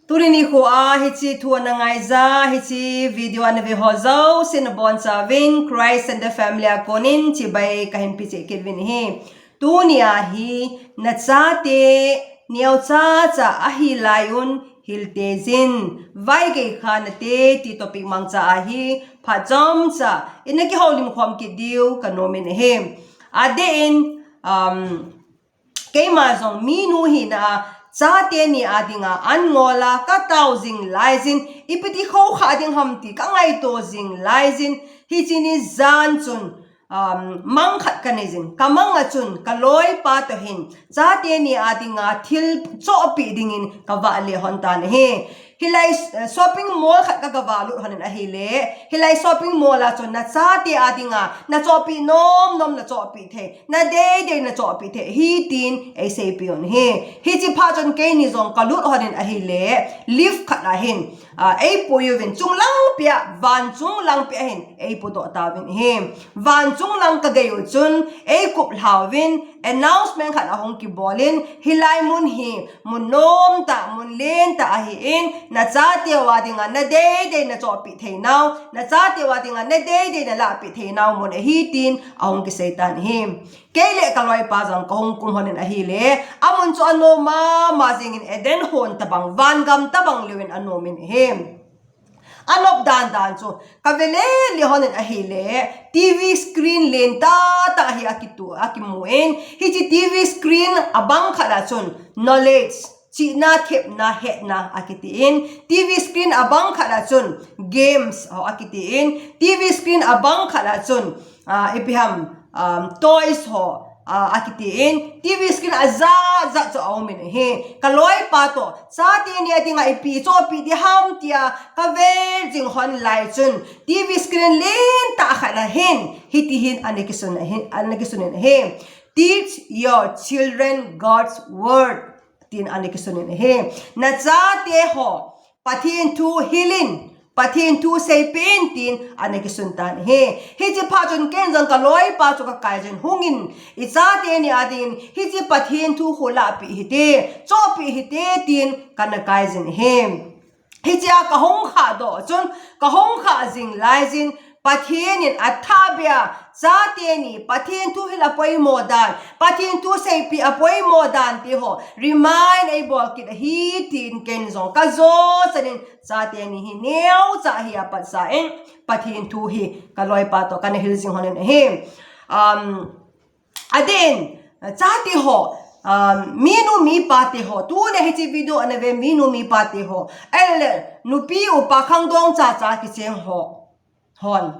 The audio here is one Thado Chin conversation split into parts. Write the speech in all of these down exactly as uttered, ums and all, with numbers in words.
Tuni nikho a hiche thu ana ngaija, hiche video ana ve ho jousen nabonchauvin Christ and the Family a konin chibai kahin peh cheh kit uvin ahi. Tuni a hi nachate neocha cha ahi lai un hilteijin, vaigei kha nate ti topic mangcha a hi phat chomcha ina kihoulim khom kit diu kanom in ahi. Adeh in, um, keima jong minu hina a, chate ni a dinga an ngol a katao jing laijin, ipi ti khoukhah ding ham ti kangaito jing laijin, hiche ni jan chun, um, mang khat kanei jin, kamang a chun kaloipa toh hin chate ni a dinga thil chohpeh dingin kavah le lhon tan ahi. Hilai, eh, shopping mall khat ka, kavah lut lhon in ahile, hilai shopping mall a chun nachate a dinga nachohpeh nomnom nachohpeh thei, nadeidei nachohpeh thei ahi tin eiseipeh un ahi. Hiche phat chun keini jong kalut lhon in ahile, lift khat a hin, ah, eipui uvin, chunglang pia, van chunglang pia hin eipudoh tauvin ahi. Van chunglang kagei u chun eikup lhauvin, announcement khat ahung kibol in, hilai mun hi mun nomtah, mun lentah ahin, nachateu a dinga nadeidei nachohpeh theinau, nachateu a dinga nadeidei nalahpeh theinau mun ahi tin ahung kisei tan ahi. Kei le kaloipa jong kahung kum lhon in ahile, amun chu anom mama jengin, Eden hon tobang, vangam tobang leuvin anom in ahi. Anop dandan chu kave lele lhon in ahile, TV screen lentah tah hi akitu, akimu in, hiche TV screen abang khat a chun knowledge, chihna, thepna, hetna akiti in, TV screen abang khat a chun games ho akiti in, TV screen abang khat a chun, ah, ipi ham, um, toys ho, ah, akiti in, TV screen ajat jat chu aum in ahi. Kaloipa toh, chate ni a dinga ipi chohpeh ding ham tia kavel jing lhon lai chun, TV screen lentah khat a hin hiti hin ana kisun ahi, ana kisun in ahi. Teach your children God's word, tin ana kisun in ahi. Nachate ho Pathen thu hilin, Pathen thu seipeh in tin ana kisun tan ahi. Hiche phat chun ken jong kaloipa chu kakai jin, hungin, ichate ni a dingin hiche Pathen thu khu lahpeh hite, chohpeh hite tin kana kai jin ahi. Hichea kahung khah doh chun, kahung khah jing laijin, Pathen in athahbeh a, chate ni Pathen thu hil apoimo dan, Pathen thu seipeh apoimo dan ti ho remind eibol kit ahi tin ken jong kajou chanin, chate ni hi neocha hi apatsah in, Pathen thu hi kaloipa toh kana hil jing lhon in ahi. Um, adeh in, chate ho, um, minu mipa te ho, tuni hiche video ana ve minu mipa te ho, ahile nupi upa khangdong chacha kicheng ho, hon,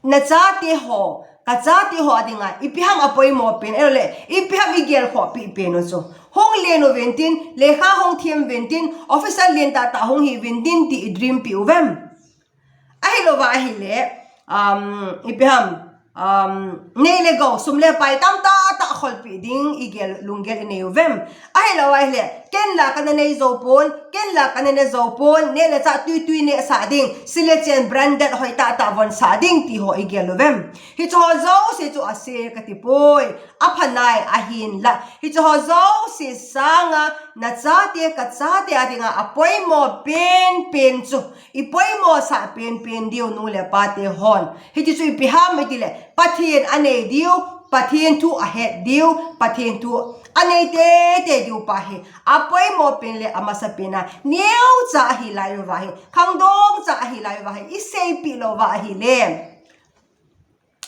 nachate ho, kachate ho a dinga ipi ham apoimo pen, ahile ipi ham igel khohpeh pen u chu. Hung len uvin tin, lekha hung them uvin tin, officer lentah tah hung hi uvin tin ti idream peh uvem? Ahilouva ahile, um, ipi ham, um, nei le gou, sum le pai tamtah tah kholpeh ding igel, lunggel inei uvem? Ahilouva ahile, ken la kana nei jou pon, ken la kana ne jou pon, neh le chah tuitui nehsah ding, sil le chen branded hoitah tah vonsah ding ti ho igel uvem? Hiche ho jouse chu ase kati poi, apha nai ahinla, hiche ho jouse sanga nachate kachate a dinga apoimo penpen chu, ipoimosah penpen diu nu le pate hon, hiti chu ipi ham itile, Pathen anei diu, Pathen thu ahet diu, Pathen thu anei teitei diu pa hi apoimo pen le amasapen a neocha ahi lai uva hi, khangdong cha ahi lai uva hi iseipeh louva ahile,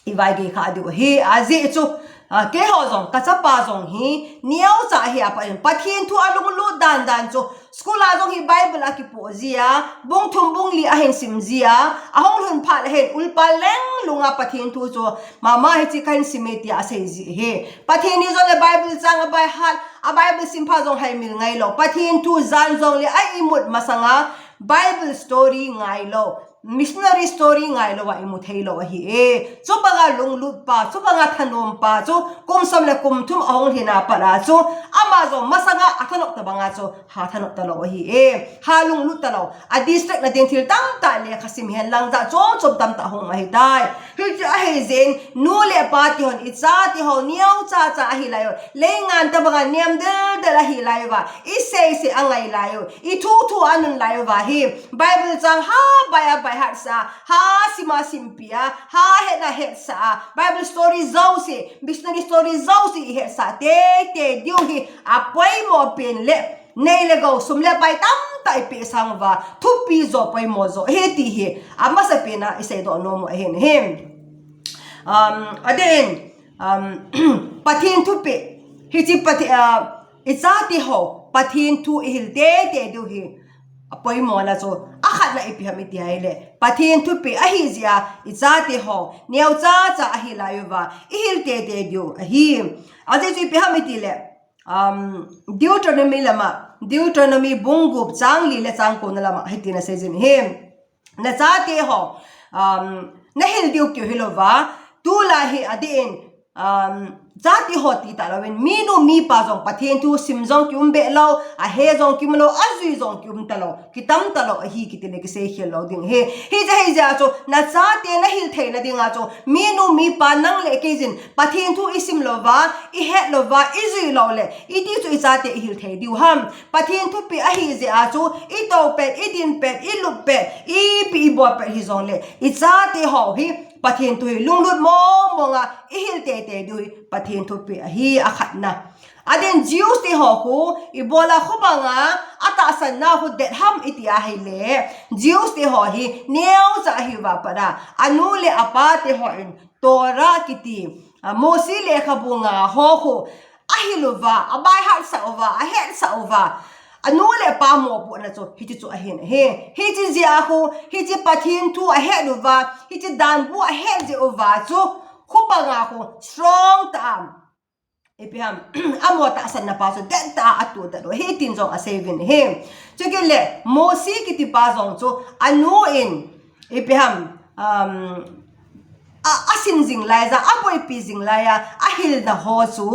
ivaigei kha diu ahi. Ajeh chu, ah, keiho jong, kachapa jong hi neocha ahi a, Pa-, Pathen thu alunglut dandan chu, school a jong hi Bible akipoh jia, bung thum bung li ahin sim jia, ahung lhun phat le hin ulpa lenglunga Pathen thu chu, mama hiche kahin sim e tia asei ji ahi. Pathen ni jongle Bible chang a by heart, a Bible sim phat jong haimil ngailou, Pathen thu jan jongle a imut masanga Bible story ngailou, missionary story ngailou a imu theilou ahi e. Chubanga lunglut pa, chubanga thanom pa chu kum som le kum thum ahung lhin a pat a chu ama jong masanga athanop tabanga chu hathanop talou ahi e. Halunglut talou. A distract na ding thil tamtah lekha sim hen lang jat chom chom tamtah hung ahitai. Hichu ahi jeh in nu le pa ti hon icha ti ho neocha cha ahi lai u. Leingan tabanga nem del del ahi lai uva. Isei sei angai lai u. Ithu thu anun lai uva hi. Bible chang ha bai a bai hat sa. Ha sim a simpi a. Ha het a het sa. Bible story jouse. Missionary story jouse ihet sa. Tei tei diu hi. Apoimo pen le. Nei le gou sum le pai tamtah ipeh sang uva. Thupi jo poimo jo. Hiti hi. Amasa pen a isei doh nom u ahin ahi. Um, adin. Um, Pathen thupeh. Hichi Pathen, uh, icha ti ho. Pathen thu ihil tei tei diu hi. Apoimo na chu. Akhatna ipi ham iti ahile. Pathen thupeh ahi jeh a. Icha ti ho. Neocha cha ahi lai uva. Ihil tei tei diu ahi. Ajeh chu ipi ham iti le. Um, Deuteronomy lama, Deuteronomy bung gup chang li le chang ko na lama, hitin asei jin ahi. Nachate ho, um, nahil diu keu hilouva, tulai hi adin, um, chate ho ti talouvin, minu mipa jong Pathen thu sim jong kium be lou, ahe jong kium lou, ajui jong kium talou. Kitam talou ahi kiti le kisei khel lou ding ahi. Hijeh, hijeh a chu, nachate nahil theina dinga chu, minu mipa nang le kei jin, Pathen thu isim louva, ihet louva, ijui lou le, iti chu ichate ihil thei diu ham. Pathen thupeh ahi jeh a chu, itou pet, idin pet, ilup pet, ipi ibol pet hijong le, ichate ho hi, Pathen thu hi lunglut mong mong a, ihil tei tei diu hi, Pathen thupeh ahi akhatna. Adin Jews te ho khu, ibola khu banga, atahsan na khu det ham iti ahile. Jews te ho hi, neocha ahi uva pat a. Anu le apa te hon, Torah kiti. A, Mosi lekhabu nga ho khu. Ahil uva, abai hat sa uva, ahet sa uva. Anu le apa mopohna chu, hiti chu ahin ahi. Hiti jeh a khu, hiti Pathen thu ahet uva, hiti danbu ahet jeh uva chu. Khu banga khu, strong ta am. Ipi ham, amo tahsan na pa chu, den ta a tu ta do. Hitin jong asei vin ahi. Chukit le, Mosi kiti pa jong chu, anu in, ipi ham, um, a, asin jing lai ja, aboipi jing lai a, ahilna ho chu,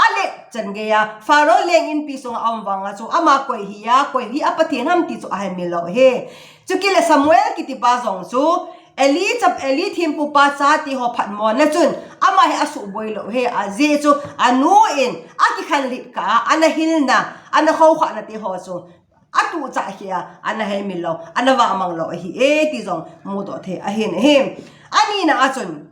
ale chan gei a, Pharaoh leng inpi sunga aum vanga chu, ama koi hi a, koi hi a Pathen ham ti chu ahe mil lou ahi. Chukit le Samuel kiti pa jong chu, Eli chap, Eli thempu pa chate ho phatmona chun, ama hi asuhboi lou ahi, ajeh chu, anu in, akikhanlit kah a, ana hilna, ana khoukhahna te ho chu, atuh chah kheh a, ana he mil lou, ana vahmang lou ahi e, ti jong mudoh thei ahin ahi. Anina a chun,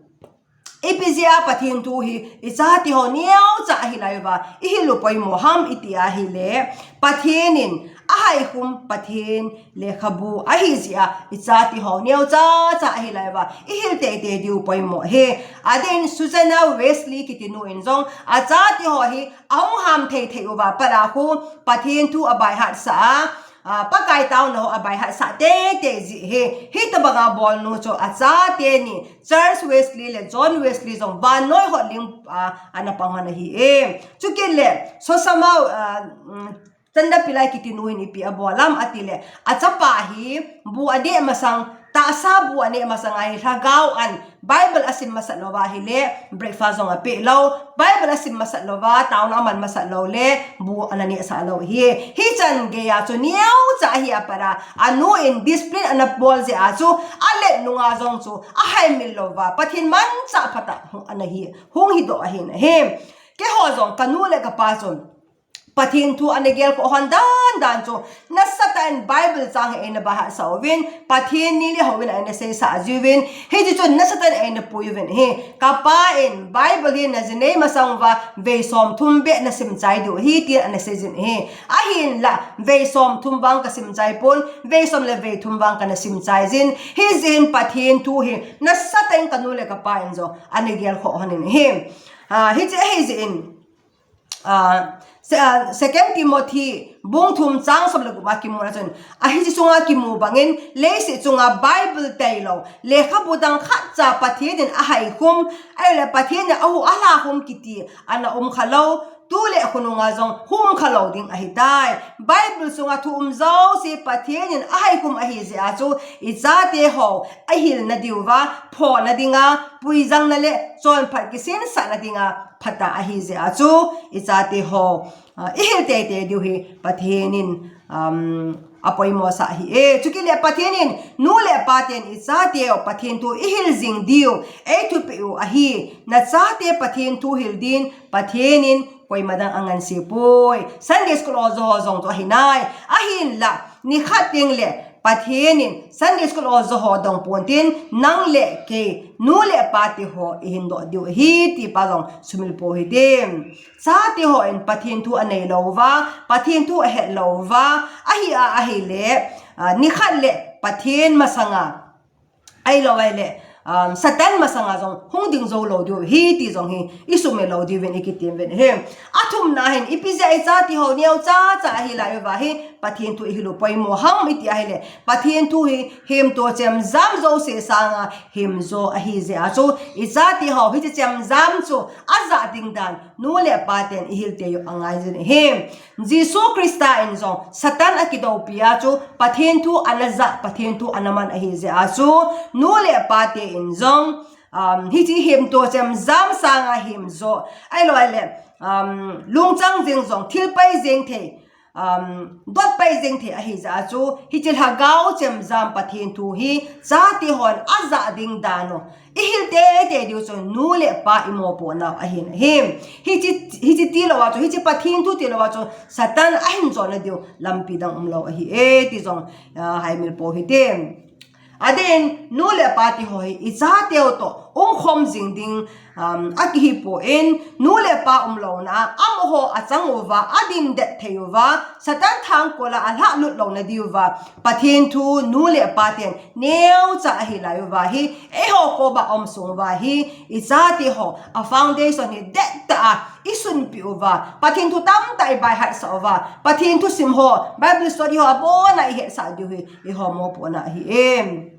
ipi jeh a Pathen thu hi, ichate ho neocha ahi lai uva, ihil u poimo ham iti ahile, Pathen in, ahaikhum Pathen lekhabu ahi jeh a, ichate ho neocha cha ahi lai uva, ihil tei tei diu poimo ahi. Adin Susanna Wesley kiti nu in jong, achate ho hi, ahung ham thei thei uva pat a khu, Pathen thu abai hat sa a, a, Pakai taona ho abai hat sa tei tei jeh ahi. Hitobanga bol nu chu achate ni, Charles Wesley le John Wesley jong vannoi hotling, a, ana pang hon ahi e. Chukit le, Sosama, a, um, Chanda Pillai kiti nu hin ipi abol ham ati le, achapa hi bu aneh masang, tahsa bu aneh masang a hi lhagao an, Bible asim masat louva ahile, breakfast jong apeh lou, Bible asim masat louva, taona aman masat lou le, bu ana nehsah lou ahi. Hichan gei a chu neocha ahi a pat a, anu in discipline ana bol jeh a chu, alet nunga jong chu, ahai mil louva, Pathen manchah phat a, ana hi, hung hidoh ahin ahi. Keiho jong, kanu le kapa chun, Pathen thu ana gelkhoh hon dan dan chu, nasatah in Bible chang hi eina bahsah uvin, Pathen ni le hou in eina seisah jiuvin, hiti chun nasatah in eina pui uvin ahi. Kapa in Bible hi naji nei masang uva, vei somthum beh nasim chai diu ahi, tin ana seijin ahi. Ahinla, vei somthum vang kasim chai pon, vei som le vei thum vang kana sim chai jin, hijeh in Pathen thu hi, nasatah in kanu le kapa in jong, ana gelkhoh hon in ahi. A, hiti ahi jeh in, A, se-, a, Second Timothy bung thum chang som le gup a kimuna chun, a, hiche sunga kimu bangin, leiset chunga Bible tailou, lekhabu dang khatcha Pathen in ahaikhum, ahile Pathen in ahu-, alhakhum kiti ana um khalou, tu le khonunga jong hum kha lou ding ahitai. Bible sunga thu um jouse Pathen in ahaikhum ahi jeh a chu, i chate ho ahilna diuva, phohna dinga, puijangna le chonphat kisinsahna dinga phatah ahi jeh a chu, i chate ho, ah, i hil teitei diu hi Pathen in, um, apoimo sah ahi e. Chukit le Pathen in, nu le pa ten i chate ho Pathen thu i hil jing diu ei thupeh u ahi. Na chate Pathen thu hil din Pathen in koima dang angansei poi. Sunday school oja ho jong chu ahi nai. Ahinla, nikhat teng le Pathen in Sunday school oja ho dong pontin, nang le kei, nu le pa te ho i hin doh diu ahi ti pa jong sumil pou hite. Chate ho in Pathen thu anei louva, Pathen thu ahet louva, ahi a ahile, ah, nikhat le Pathen masanga, ahilou ahile, um, Satan masanga jong hung ding jou lou diu ahi ti jong hi i sumil lou diuvin i kitem uvin ahi. Athumna hin, ipi jeh a i chate ho neocha cha ahi lai uva hi Pathen thu i hil u poimo ham i ti ahile, Pathen thu hi hemto chemjam jouse sanga hemjo ahi jeh a chu, i chate ho hiche chemjam chu ajah ding dan nu le pa ten i hil tei u angai jin ahi. Jesu Christa in jong Satan akidoupi a chu Pathen thu ana jah, Pathen thu ana man ahi jeh a chu, nu le pa te in jong, um, hiche hemto chemjam sanga hemjo, ahilou ahile, um, lungchang jeng jong, thil pai jeng thei, um, dot pai jeng thei ahi jeh a chu, hiche lhagao chemjam Pathen thu hi chate hon ajah ding dan u i hil teitei diu chu nu le pa i mopoh nau ahin ahi. Hiche, hiche tilou a chu, hiche Pathen thu tilou a chu Satan ahin jona diu lampi dang umlou ahi e ti jong, ah, haimil pou hite. Adeh in, nu le pa ti ho hi i chate u toh umkhom jing ding, um, akihi poi, nu le pa umlouna a, amaho achang uva, adin det thei uva, Satan thangkol a alhahlut louna diuva, Pathen thu nu le pa ten neocha ahi lai uva hi, eiho koma um sung uva hi, i chate ho, a foundation hi dettah a i sunpeh uva, Pathen thu tamtah i baihatsah uva, Pathen thusim ho, Bible study ho, abona i hetsah diu hi, eiho mopohna ahi e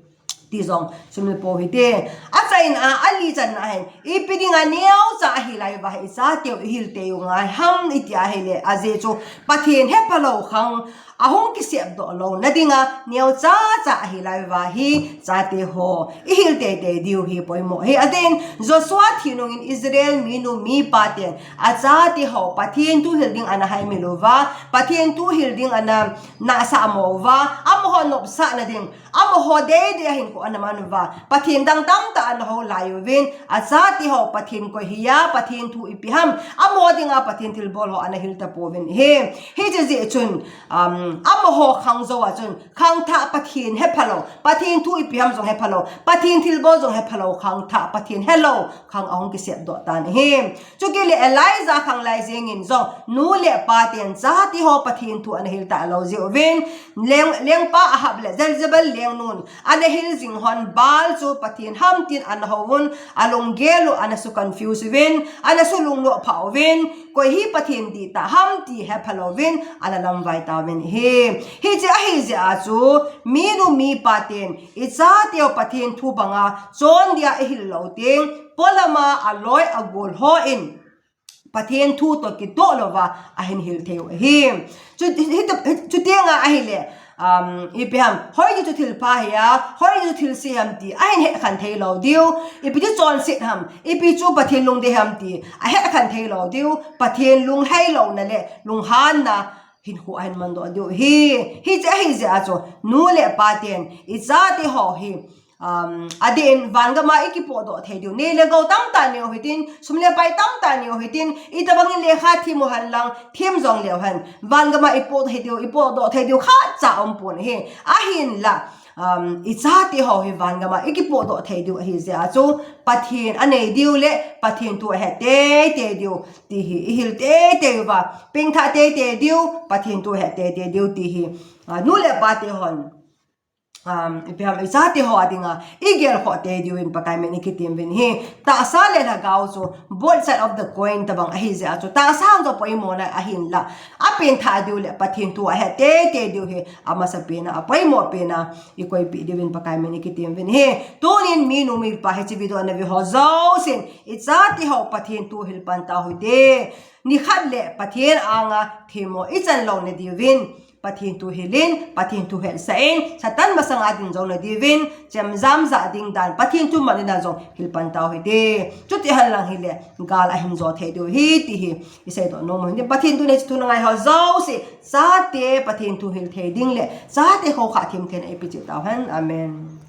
ti jong sumil pou hite. Achaina a, alichanna hin, ipi dinga neocha ahi lai uva hi i chate u i hil tei u ngai ham i ti ahile, ajeh chu Pathen hephalou khang ahung kisepdoh louna dinga neocha cha ahi lai uva hi chate ho i hil teitei diu hi poimo ahi. Adeh in, Joshua thi nungin Israel minu mipa ten achate ho Pathen thu hil ding ana haimil uva, Pathen thu hil ding ana nahsah mo uva, amaho nopsahna ding, amaho deidei a hinkho ana man uva, Pathen dang tamtah ana hou lai uvin, achate ho Pathen koi hiya, Pathen thu ipi ham, amaho dinga Pathen thilbol ho ana hil tapouvin ahi. Hiche jeh chun, um, amaho khang jou a chun, khangthah Pathen hephalou, Pathen thu ipi ham jong hephalou, Pathen thilbol jong hephalou, khangthah Pathen helou khang ahung kisepdoh tan ahi. Chukit le Elijah khang lai jengin jong, nu le pa ten chate ho Pathen thu ana hil talou jeh uvin, leng, lengpa Ahab le Jezebel lengnun ana hil jing hon Baal chu Pathen ham tin ana houvun, alunggel u ana su confuse uvin, ana su lungnoh phah uvin, koi hi Pathen dihtah ham ti hephalouvin, ana lamvai tauvin ahi. Hiche ahi jeh a chu, minu mipa ten i chate u Pathen thu banga chondia i hil lou teng, polama aloi agol hon Pathen thu toh kitoh louva ahin hil thei u ahi. Chu, hi, hi, chu tenga ahile, um, ipi ham, hoiche chu thilpha hiya, hoiche chu thilse ham ti ahin hetkhen thei lou diu, ipi chu chonset ham, ipi chu Pathen lungdei ham ti ahetkhen thei lou diu, Pathen lungheilouna le lunghanna hinkho ahin mandoh diu ahi. Hiche ahi jeh a chu, nu le pa ten i chate ho hi, um, adeh in vangam a i kipohdoh thei diu, nei le gou tamtah nei u hitin, sum le pai tamtah nei u hitin, itobang in lekha thiem u henlang, thiem jong leu hen, vangam a i poh thei diu, i pohdoh thei diu khatcha aumpon ahi. Ahinla, um, i chate ho hi vangam a i kipohdoh thei diu ahi jeh a chu, Pathen anei diu le Pathen thu ahet teitei diu ti hi i hil teitei uva, pengthah teitei diu, Pathen thu ahet teitei diu ti hi, uh, nu le pa te hon um, ipi ham, ichate ho a dinga igel khoh tei diuvin Pakai min ikitem uvin ahi. Tahsa le lhagao chu both side of the coin tabang ahi jeh a chu, tahsa jong poimona ahinlah, apengthah diu le Pathen thu ahet tei tei diu hi amasapen a, apoimo pen a ikoipeh diuvin Pakai min ikitem uvin ahi. Tunin minu mipa hiche video ana ve ho jousen, ichate ho Pathen thu hil pan tau hite. Nikhat le Pathen anga themmo ichan louna diuvin, Pathen thu hilin, Pathen thu hetsah in, Satan masanga ding jouna diuvin, chemjam jah ding dan, Pathen thu manna dan jong hil pan tau hite. Chuti henlang hile, gal ahin jo thei diu ahi ti hi iseidoh nom u ahi. Pathen thu neocha thu nangai ho jouse, chate Pathen thu hil thei ding le chate khoukhah themtheina eipe cheh tauhen. Amen.